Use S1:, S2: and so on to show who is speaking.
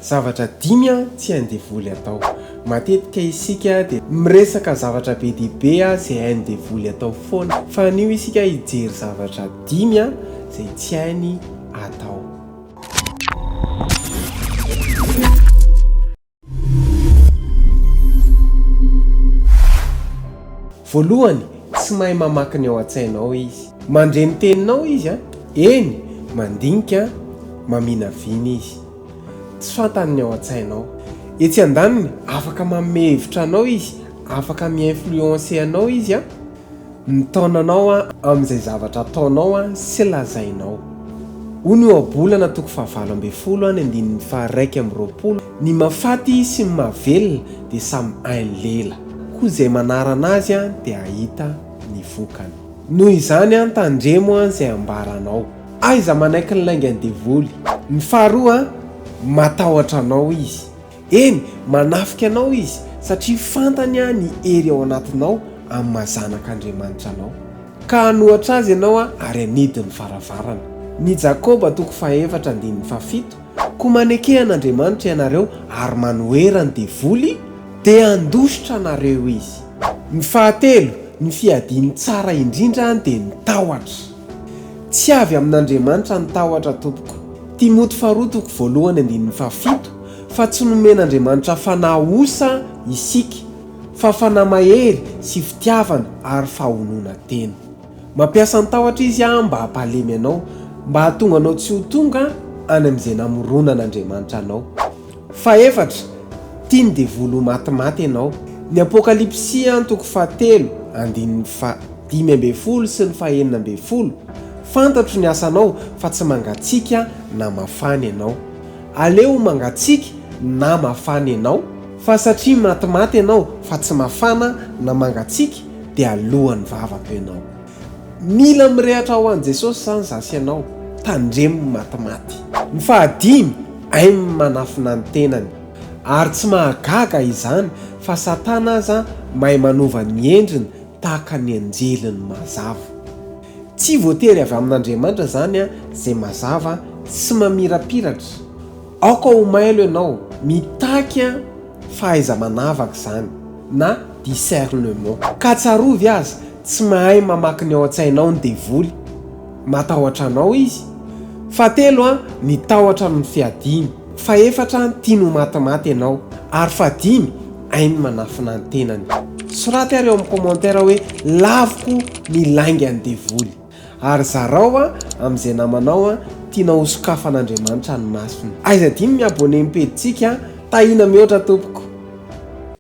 S1: Zavatra dimy tsy hain'ny devoly atao. Matetika isika dia miresaka zavatra be dia be izay hain'ny devoly atao foana. Fa anio isika hijery zavatra dimy izay tsy hainy atao. Voalohany, tsy mahay mamaky ny ao an-tsainao izy. Mandre ny teninao izy, eny, mandinika, maminavina izy. Tsy fantany ny ao an-tsainao. Etsy andaniny, afaka manome hevitra anao izy, afaka mi-influencer anao izy, mitaona anao amin'izay zavatra ataonao sy lazainao. Hoy ny Ohabolana toko fahavalo ambin'ny folo ny andininy faha-21, Ny mahafaty sy ny mahavelona dia samy hain'ny lela, koa izay manarana azy dia hahita ny vokany. Noho izany, tandremo izay ambaranao. Aiza manaiky ny laingan'ny devoly. Ny faharoa, matahotra anao izy. Eny, manafika anao izy, satria fantany ny hery ao anatinao amin'ny maha zanak'Andriamanitra anao. Ka hanohatra azy ianao ary hanidy ny varavarana. Ny Jakoba toko fahefatra andininy fahafito, Koa maneke an'Andriamanitra ianareo ary manohera ny devoly, dia handositra anareo izy. Ny fahatelo, ny fiadiany tsara indrindra dia ny tahotra. Tsy avy amin'Andriamanitra ny tahotra tompoko. Timoty faharoa toko voalohany andininy fahafito, Fa tsy nomen'Andriamanitra fanahy osa isika, fa fanahy mahery sy fitiavana ary fahononan-tena. Mampiasa ny tahotra izy mba hampalemy anao, mba hahatonga anao tsy ho tonga any amin'izay namoronan'Andriamanitra anao. Fahefatra, tia ny devoly ho matimaty ianao. Ny Apokalypsy toko fahatelo andininy faha-15 sy ny faha-16, Fantatro ny asanao fa tsy mangatsiaka na mafana ianao. Aleo ho mangatsiaka na mafana ianao, fa satria matimaty ianao fa tsy mafana na mangatsiaka dia alohan'ny vavako ianao. Mila mirehatra ho an'i Jesosy izany za sy ianao, tandremo ny matimaty. Ny fahadimy, hainy ny manafina ny tenany. Ary tsy mahagaga izany fa Satana aza mahay manova ny endriny tahaka ny anjeliny mazava. Tsy voatery avy amin'Andriamanitra izany izay mazava sy mamirapiratra. Aoka ho mailo ianao, mitaky fahaiza-manavaka izany, na discernement. Ka tsarovy aza, tsy mahay mamaky ny ao an-tsainao ny devoly. Matahotra anao izy. Fahatelo, ny tahotra no fiadiany. Fahefatra, tiany ho matimaty ianao. Ary fahadimy, hainy manafina ny tenany. Soraty ary ao amin'ny commentaire hoe laviko ny laingan'ny devoly. Ary zarao amin'izay namanao tianao hosokafan'Andriamanitra ny masony. Aiza adino mi-abonner ny pejintsika, tahina mihoatra tompoko.